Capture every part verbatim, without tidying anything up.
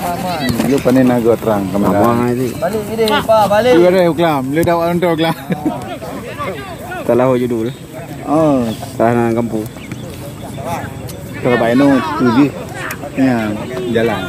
Hmm, lu panen naga terang kamera. Abang ni. Balik ni deh, pa, balik. Lu ada uklam, lu dah awak nonton uklam. Salah judul. Oh, salah kampung. Kalau Pak Eno tujuh nya jalan.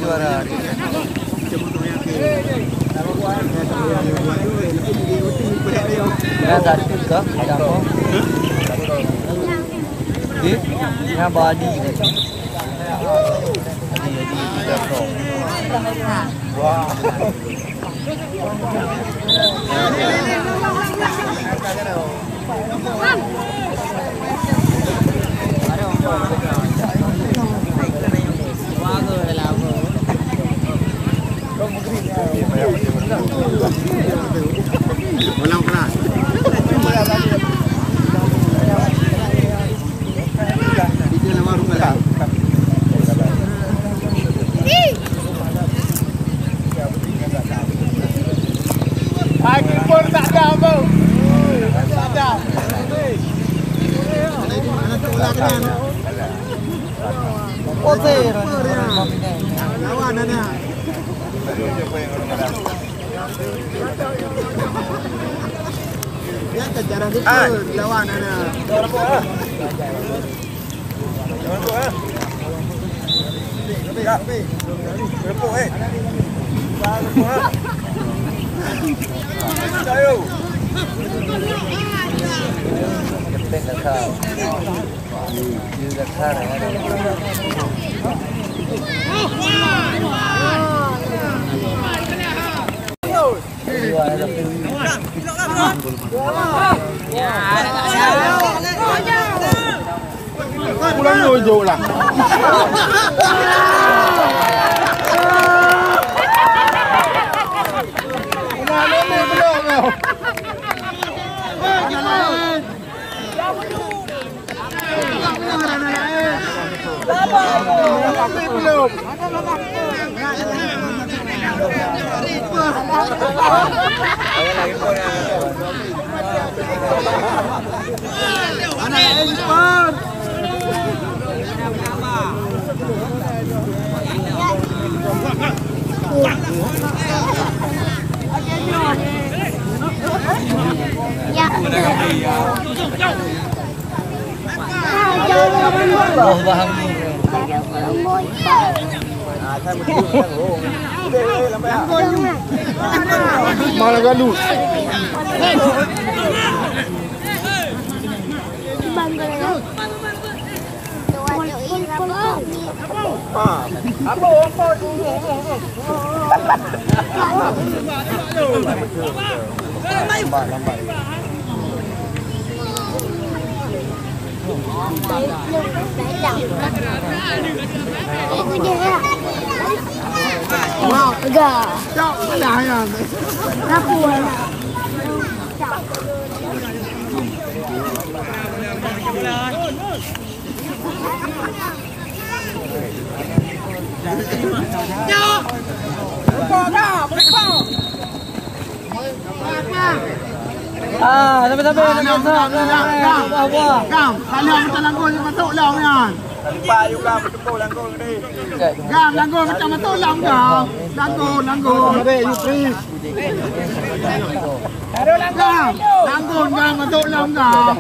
Juara. Juara satu kah? Ada apa? Di? Yang badi. Badi, badi, tiga kosong. Wah. Lagi pun tak ada, bang. Tak ada. Lawan ada. Pulang jauh-jauh lah. Malah gaduh. Ga. Cok, salah ya. Aku. Ah, sampai-sampai nak masak, nak masak, buah-buah. Gam, salah macam langgong yang masuk lam nyan. Gam, langgong macam masuk lam, Gam. Langgong, langgong. Gam, langgong, Gam, masuk lam, Gam.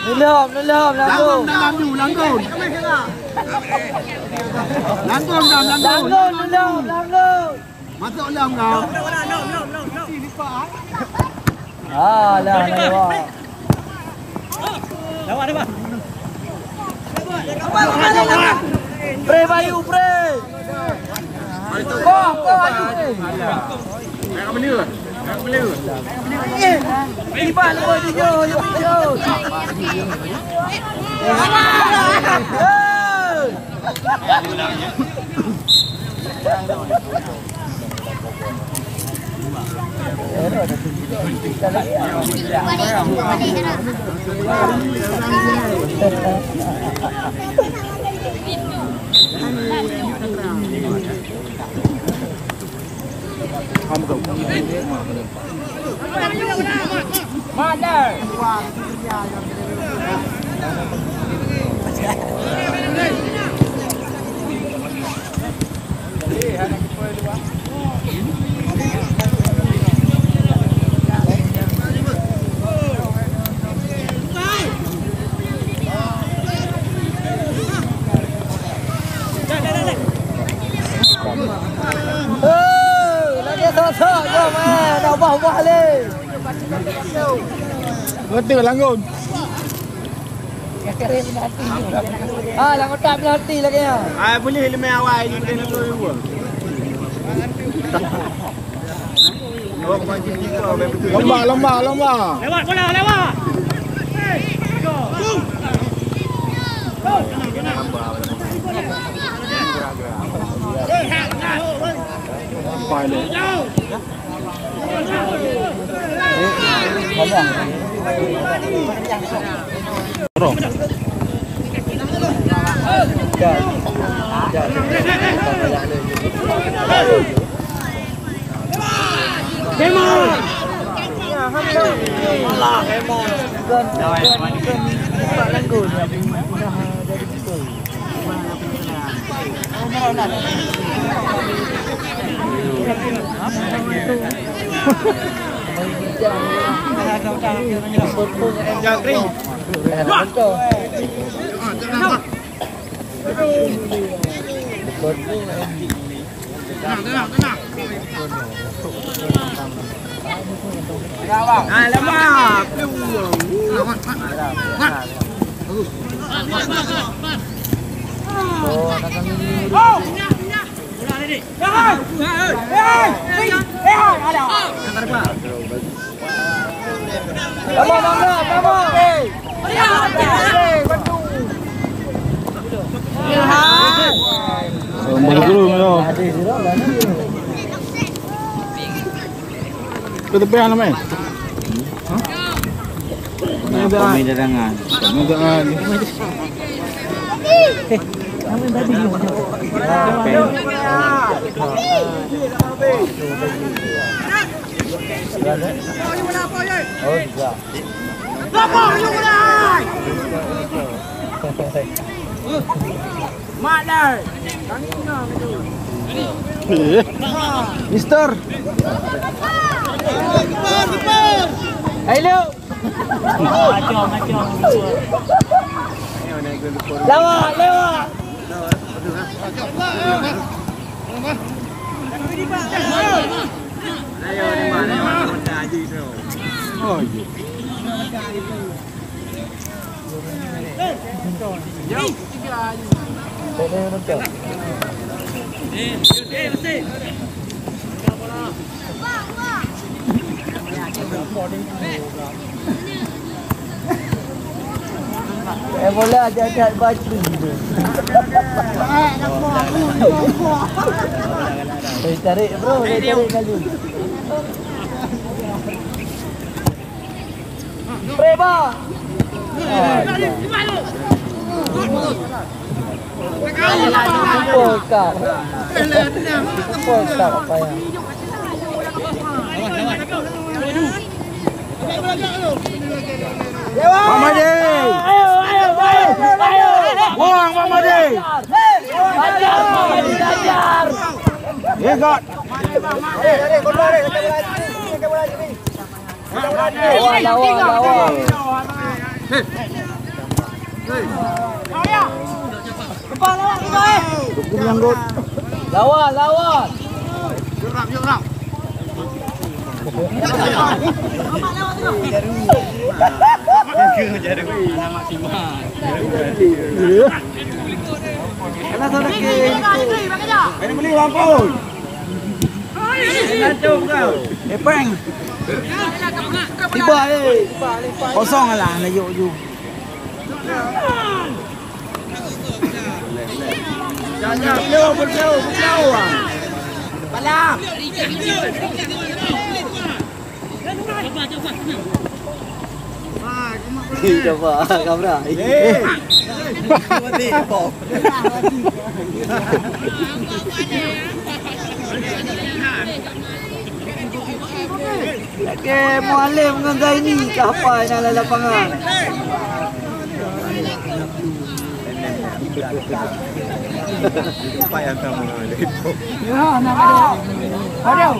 Nilom, nilom, langgong. Langgong dalam ju, langgong. Langgong, Gam, langgong. Langgong, nilom, langgong. Masuk lam kau. Alah, lewat. Lewat, lewat. Pre, Bayu, pre. Koh, koh, Bayu, pre. Eh, ini bak lewat tujuh, lewat tujuh. Eh. Lagèe sok-sok jom, eh, nak ubah-ubah lé. Betul, Langgun. Ah, Langgun tak penalti lagèe nyan. Ah, boleh lemah awai ni, kena tu. Lomba, lomba, lomba. Lewat bola, lewat. Tenang, tenang, tenang. Ah, lemah. Lama, lama, lama. Lama gurung tu. Kau tepi hana main? Hah? Pemain cadangan. Pemain cadangan. Mak Dai. Mister. Hai, Luk. Lewat, lewat. Eh, bola jajak baju tu. Eh, tarik, bro. Eh, tarik laju. Preba. Pak Made. Buang Pak Made. Ingat. Lawan, lawan, lawan. Hukum nyanggut. Lawan, lawan. Alah, salah ke. Ini beli ampun. Epeng. Tiba, eh. Kosong lah, nak yuk ju. Jangan, beliau, beliau, beliau, ah. Balam. Hei, coba, Kabra. Eh. Lagèe Mualem ngon Zaini ka hafai na lam lapangan. Ya, nak ada. Ada.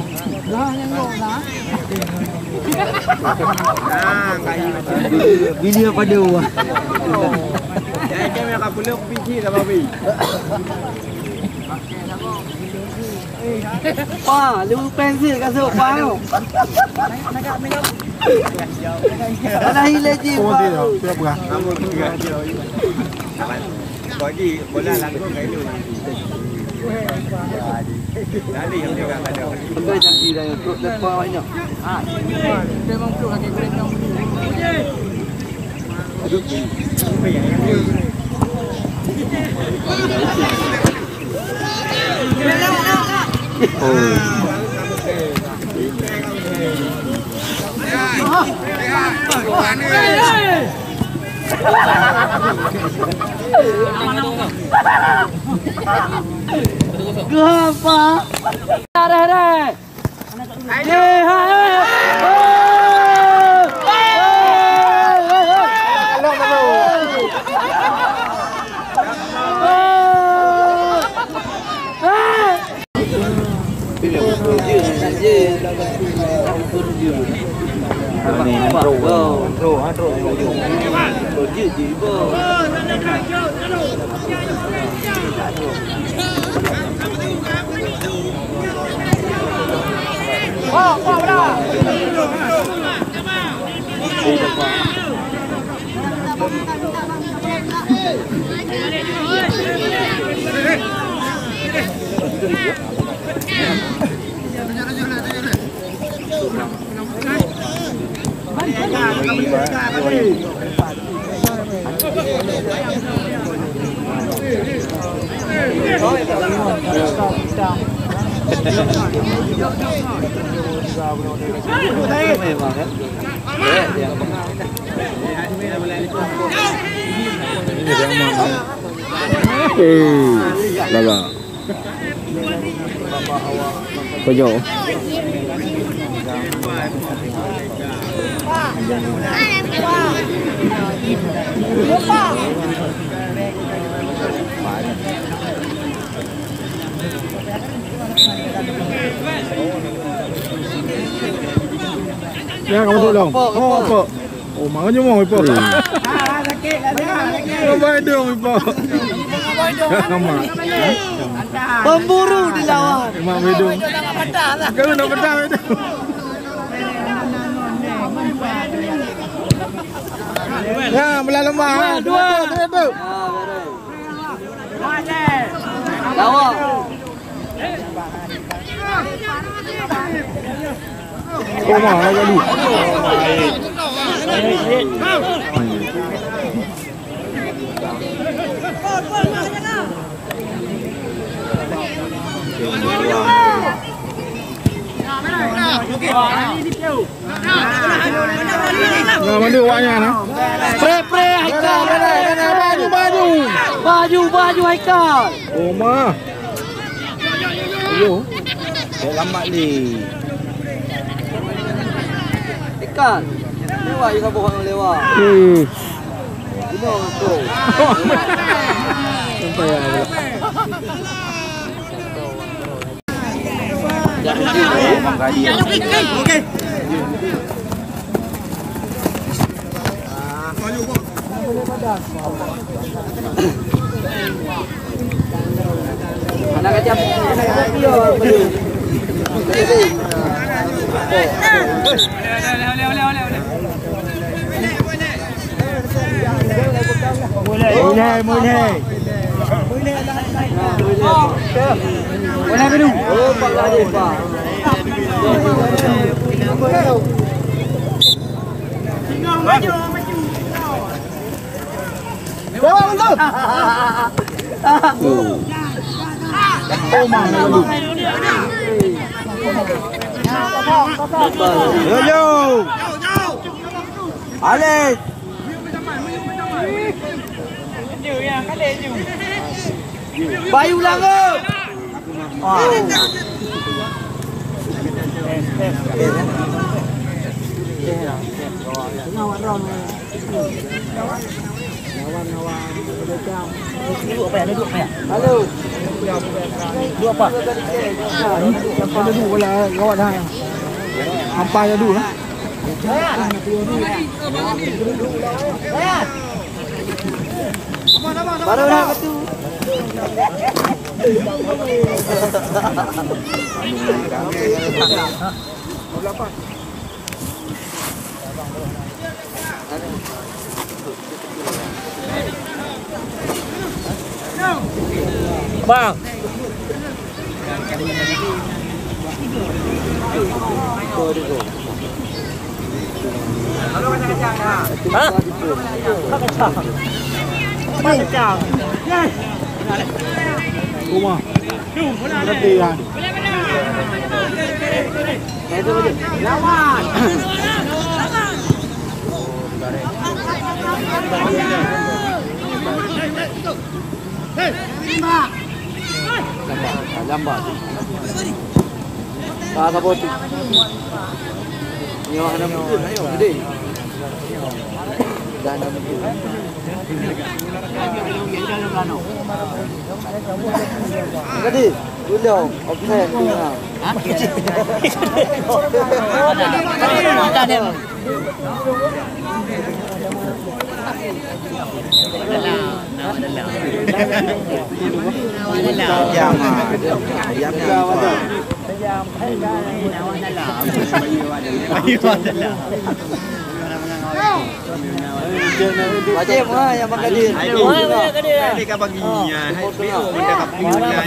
Lah, yang nak. Bila pada wah. Ya, dia nak peluk biji dah, babi. Pa, leuh pensil ka sôk, Pa, nyoe. Ada hile jih, Pa. Oh, dia, dia berah. Bagi bola langsung kat itu. Lari yang dia kata. Sampai janji dah, truk depan banyak. Ha, memang truk lagi boleh. Geuhah, Pa. Reh, reh. Eh, lagak. Peujoe. Ya, kamu tolong. Oh, apa? Oh, mak nyoe mo ipo. Hmm. Mak Bedong ipo. Mak. Pemburu dilawan. Mak Bedong. Kalau nak petang itu. Ya, belah lemah. Dua, dua. Dua, dua. Lawan. Oh, mah, lagi. Nah, mana awaknya, nah? Pre, pre, Haikal. Baju, baju. Baju, baju, Haikal. Oma. Ayo. Lambat ni. Haikal. Lewat je saboh orang lewat. Hmm. Sampai ya. Mulai, mulai. Mulai dulu. Yo, yo. Alex. Bayu Lango. Halo. Dua apa? Dua dulu lah, gawat dah. Ampai dulu lah. Baru dah betul. Bang. Ha? Kacang. Kacang. Rumah. Latihan. Lambat. Lambat. Ah, sabar tu. Nyoh hana mungkin, ayo, gede. Dah hana mungkin. Tadi, ulang, offside tu, ha. Ha? Makan dia. Wajib, ha, yang makan dia. Wajib, makan dia. Dia ka bagi, ya. Hai, beo, benda ka pun, ya.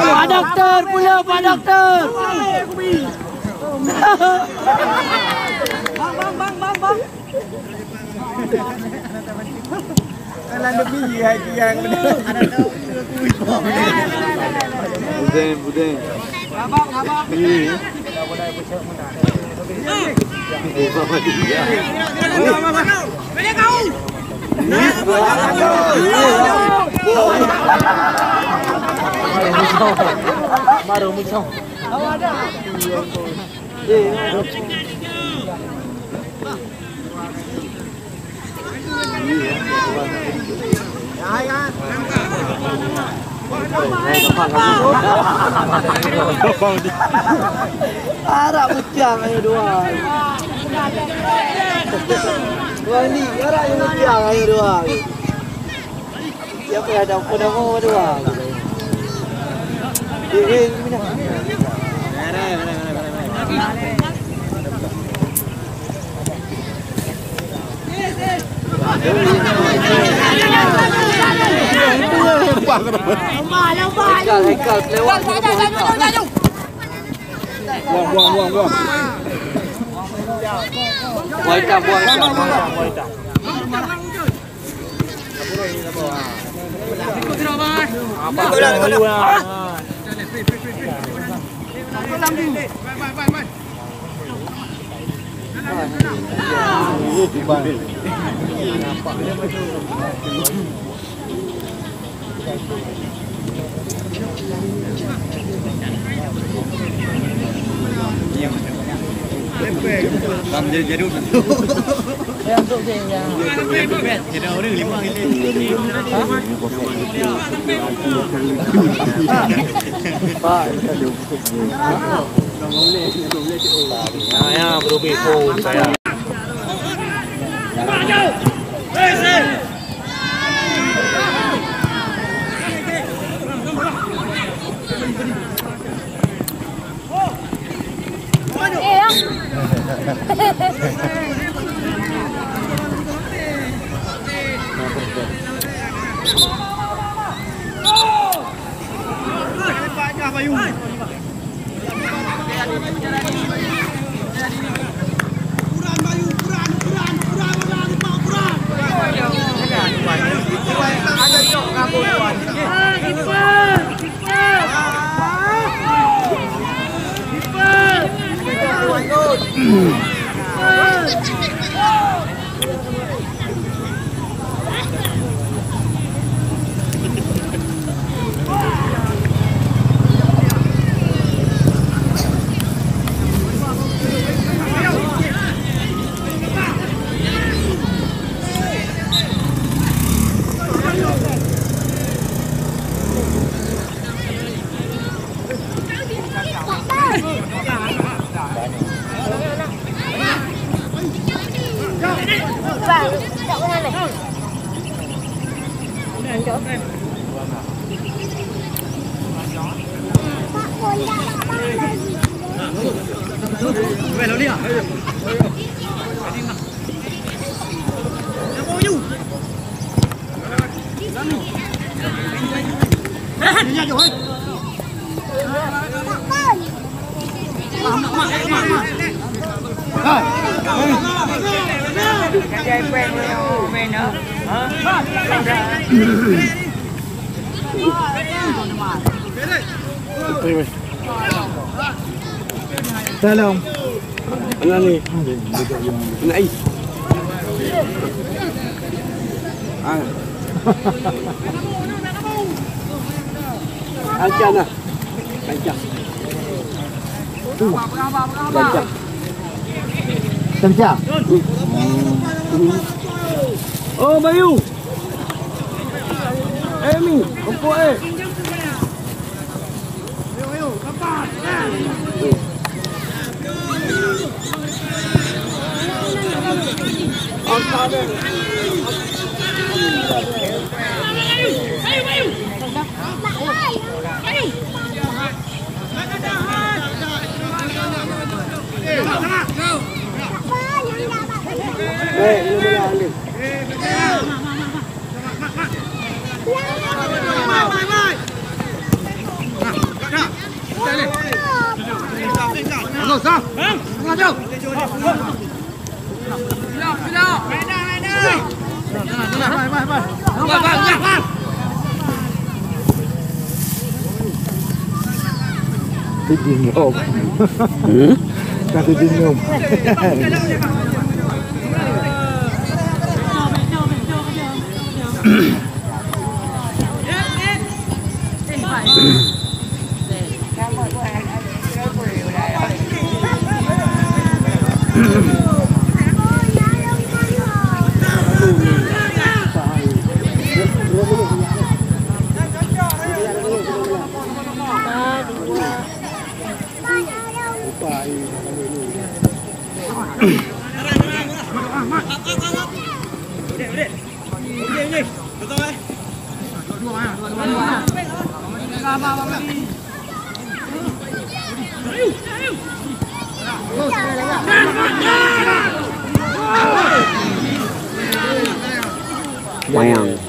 Pak Doktor pulang, Pak Doktor. Bang, bang, bang, bang, bang. Kalau lebih, ya, yang budeng, budeng. Baru muncul. Harap pecah ayo dua. Wah, ni harap yang pecah ayo dua. Siapa yang ada apa nama dua? Dia, dia, dia, dia. Hekal, hekal, kelewat. Buang, buang, buang, buang. Buang hitam, buang hitam, buang hitam, buang hitam. Ya, ya, berubah pun saya. Salam. Mana ni? Kena ai. Ah. Ancam lah. Ancam. Ancam. Ancam. Oh, Bayu. Eh, Mi, empuk, eh. Sidin Om. Hmm? Ka Sidin Om. Wayang.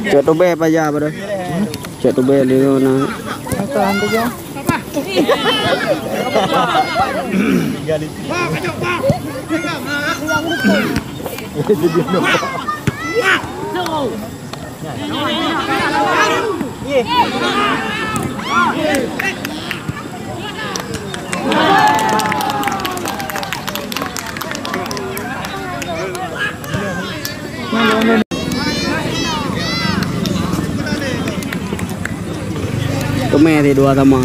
Cok tubéh paja pada. Cok tubéh di mana? Teumé di dua sama.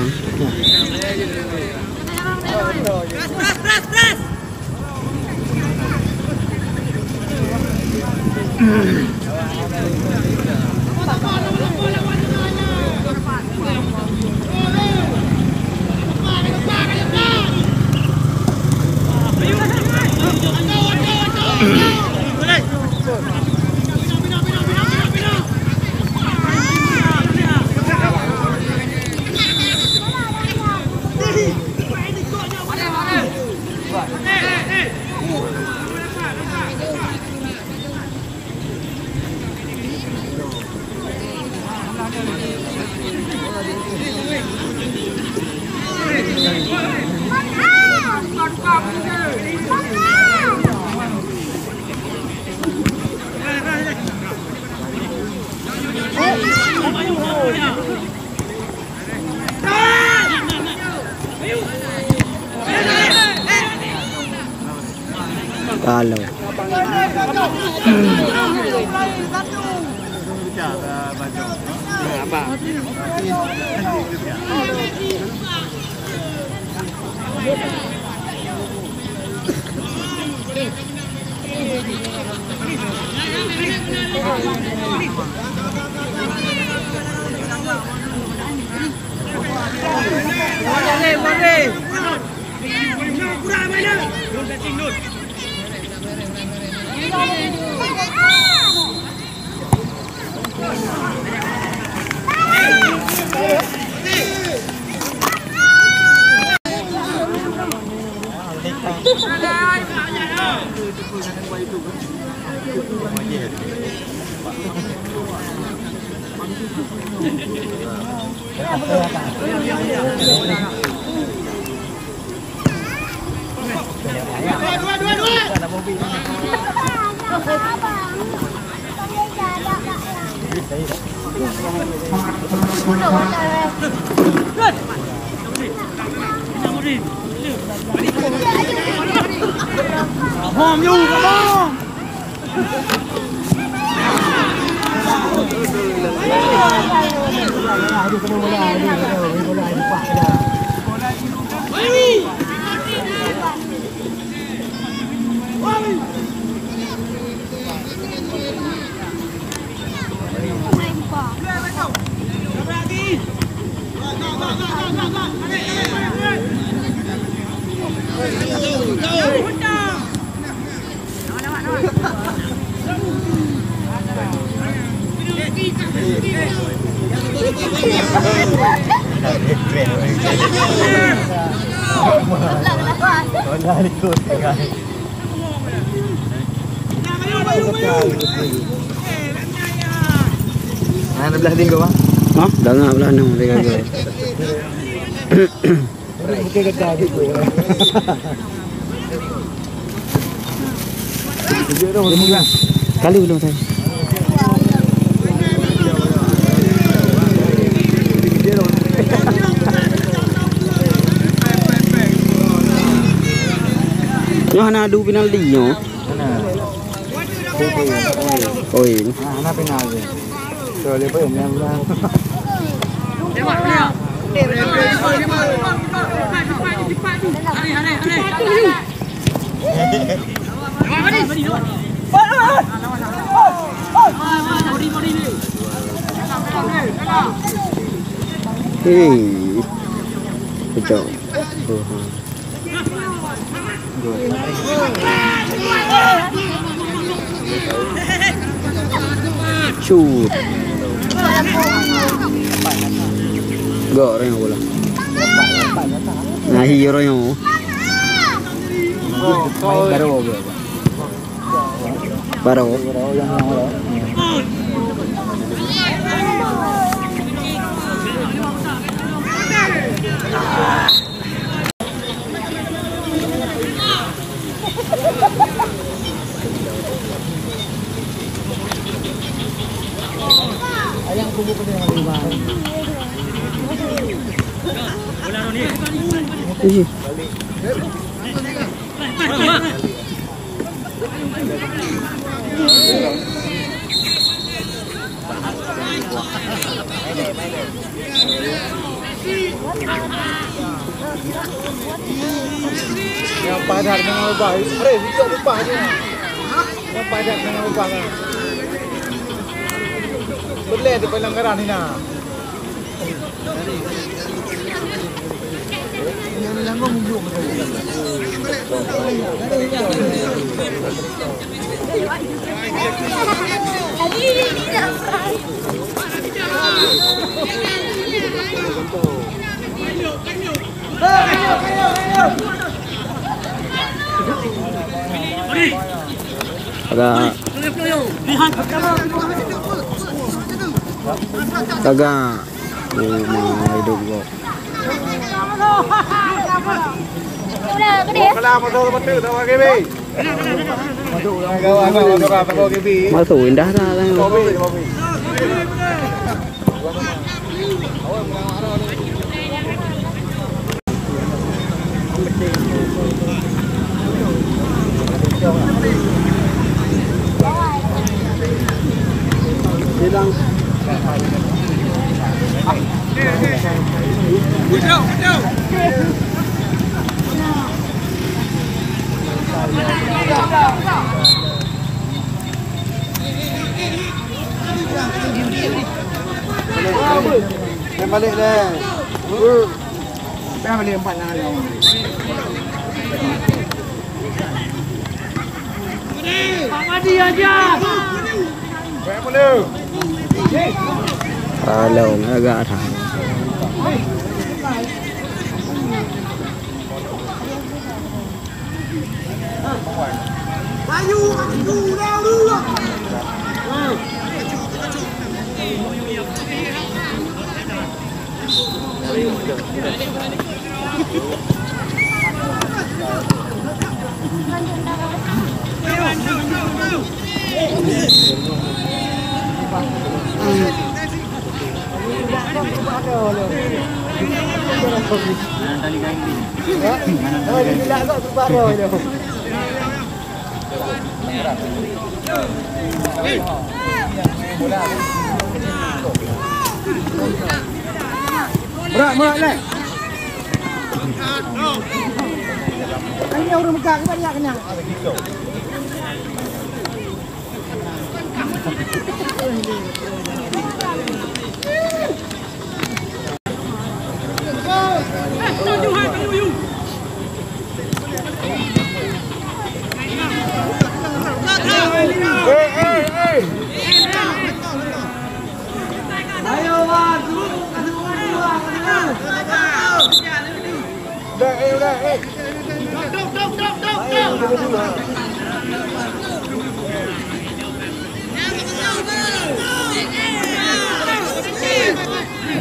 Kalau. Nah, belah tinggi, Bang. Hah? Dah ngap belah nang tinggi. Bukan kata gitu. Kali belum saya. Nyoh hana adu penalti nyoh. Hana. Oi. Nah, hana penalti. Hei, kejap. Shoot. Gak orang bola. Nah, iya orang. Baru. Ih. Nyang padat ngon ubah, spray, itu upah dia. Nyang padat ngon ubah kan. Boleh tu pelanggaran ni nah. Agak. Agak. Oh, mah hidup kok. Masuk indah dah. Balik deh. Dah balik empat nang. Alah, agak dah. Berat, berat, Lek. Ini orang megah, kita lihat kenyang.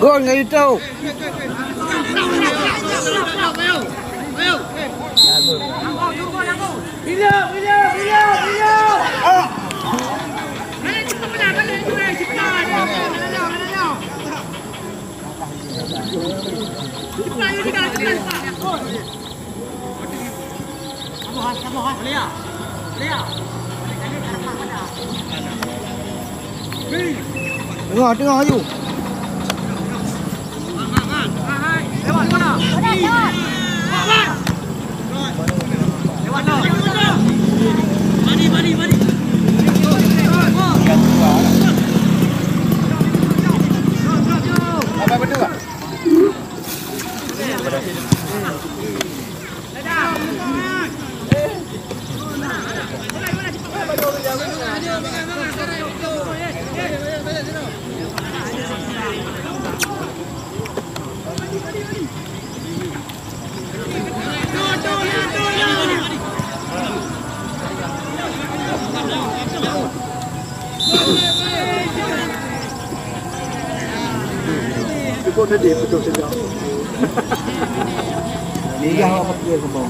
Gol ngon itu. Tengah, tengah, aju. Betul tadi, betul saja. Ni yang apa dia kembang?